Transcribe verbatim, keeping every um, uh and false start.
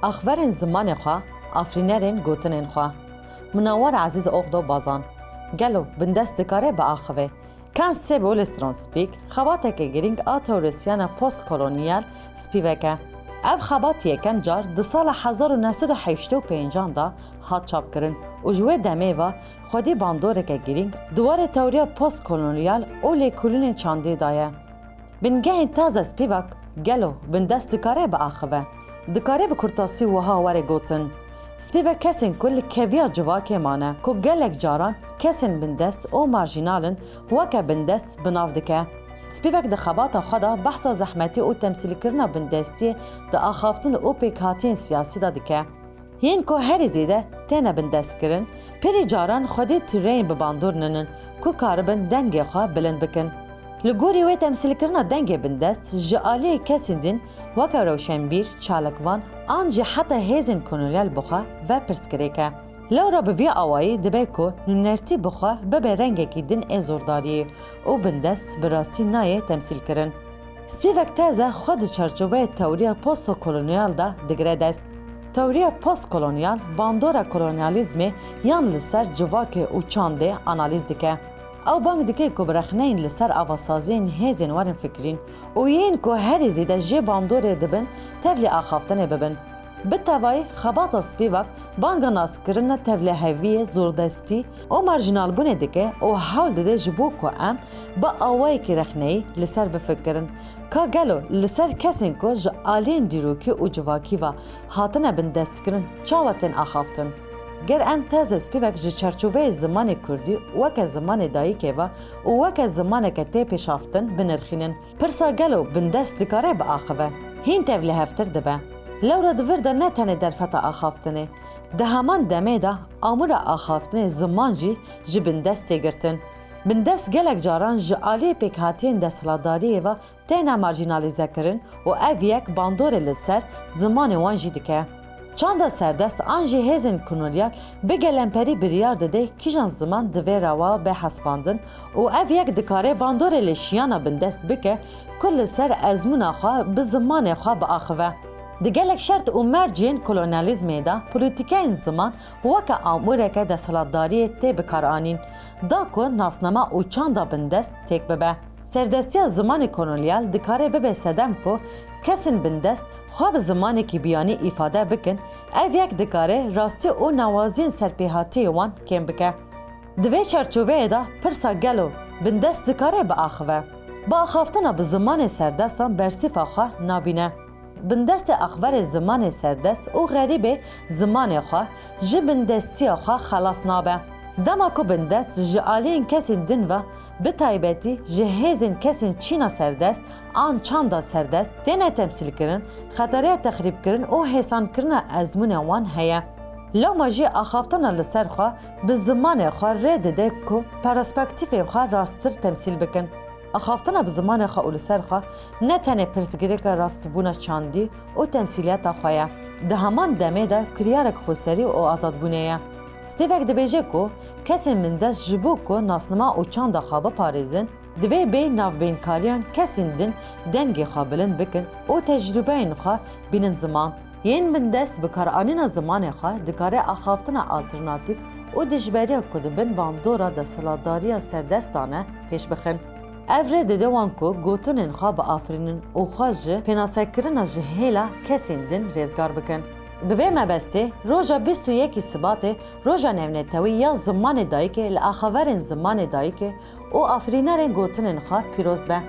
Axverên zimanê xwe, afirînerên gotinên xwe. Munawar Ezîz Oxdo Bazan. Gelo bindest dikare biaxive? Kant Sebulistron Spîk xebateke girîng a teorisiyana postkolonyal Spivak e. Ev xebat yekem car di sala hezar û neh sed û heştê û pêncan de hat çapkirin û ji wê demê ve xwedî bandoreke girîng di warê teoriya postkolonyal û lêkolînên çandê de ye. Bingehên taze Spivak gelo bindest dikare biaxive? Dikare bi kurtasî wiha were gotin, Spivak kesên ku li keviya civakê mane, ku gelek caran kesên bindest û marjînal in, weke bindest bi nav dike. Spivak di xebata xwe de behsa zehmetî û temsîlkirina bindestiyê di axaftin û pêkhatiyên siyasî de dike. Yên ku herî zêde têne bindestkirin, pêrî caran xwedî tûreyên bi bandor nînin ku karibin dengê xwe bilind bikin. Li gorî wê temsîlkirina dengê bindest ji aliyê kesên din weke rewşenbîr, çalakvan an jî heta hêzên kolonyal bi xwe ve pirsgirêk e. Lewra bi vî awayî dibe ku nûnertî bi xwe bibe rengekî din ê zordariyê û bindest bi rastî nayê temsîlkirin. Spivak teze xwe di çarçoveyê teoriya postkolonyal de digire dest. Teoriya postkolonyal bandora kolonyalîzmê yan li ser civakê û çandê analîz dike. Ew bang dike ku bi rexneyên li ser avasaziyên hêzên werin fikirîn û yên ku herî zêde jê bandorê dibin tevlî axaftinê bibin. Bi tevayî xebata Spivak banga naskirina tevliheviyê, zordestî û marjînalbûnê dike û hewl dide ji bo ku em bi awayekî rexneyî li ser bifikirin ka gelo li ser kesên ku ji aliyên dîrokî û civakî ve hatine bindestkirin çawa tên axaftin. Ger em teze Spivak ji çarçoveyê zimanê kurdî weke zimanê dayikê ve û weke zimaneke tê pêşxaftin binirxînin, pirsa gelo bindest dikare biaxive, hîn tevlihevtir dibe. Lewra di vir de ne tenê derfeta axaftinê, di heman demê de amûra axaftinê ziman jî ji bindest tê girtin. Bindest gelek caran ji aliyê pêkhatiyên desthilatdariyê ve têne marjînalîzekirin û ev yek bandorê li ser zimanê wan jî dike. Çanda serdest an jî hêzên kolonyal bi gelemperî biryar dide kîjan ziman divê rewa be hesibandin û ev yek dikare bandorê li şiyana bindest bike ku li ser ezmûna xwe bi zimanê xwe biaxive. Di gelek şert û mercên kolonyalîzmê de polîtîkeyên ziman weke amûreke desthilatdariyê tê bikaranîn, da ku nasnama û çanda bindest têk bibe. Serdestiya zimanê kolonyal dikare bibe sedem ku kesên bindest xwe bi zimanekî biyanî îfade bikin, ev yek dikare rastî û newaziyên serpêhatiyê wan kêm bike. Di vê çarçoveyê de pirsa gelo bindest dikare biaxive? Biaxaftina bi zimanê serdestan bersîfa xwe nabîne. Bindestê axverê zimanê serdest û xerîbê zimanê xwe ji bindestiya xwe xelas nabe. Dema ku bindest ji aliyên kesên din ve, bi taybetî ji hêzên kesên çîna serdest an çanda serdest têne temsîlkirin, xetereya texrîbkirin û hêsankirina ezmûnên wan heye. Lewma jî axaftina li ser xwe bi zimanê xwe rê dide ku perspektîfên xwe rasttir temsîl bikin. Axaftina bi zimanê xwe û li ser xwe ne tenê pirsgirêka rastbûna çandî û temsîliyeta xwe ye, di heman demê de kiryarek xweserî û azadbûnê ye. Spivak dibêje ku kesên bindest ji bo ku nasnama û çanda xwe biparêzin, divê bê navbeynkariyan kesên din dengê xwe bilind bikin û tecrûbeyên xwe bînin ziman. Yên bindest bikaranîna zimanê xwe dikare axaftina alternatîf û dijberiya ku di bin bandora desthilatdariya serdestan e pêş bixin. Ev rê dide wan ku gotinên xwe biafirînin û xwe ji pênasekirina ji hêla kesên din rêzgar bikin. Bi vê mebestê, roja bîst û yekî Sibatê, Roja Navnetewî ya Zimanê Dayikê li axaverên zimanê dayikê û afirînerên gotinên xwe pîroz be.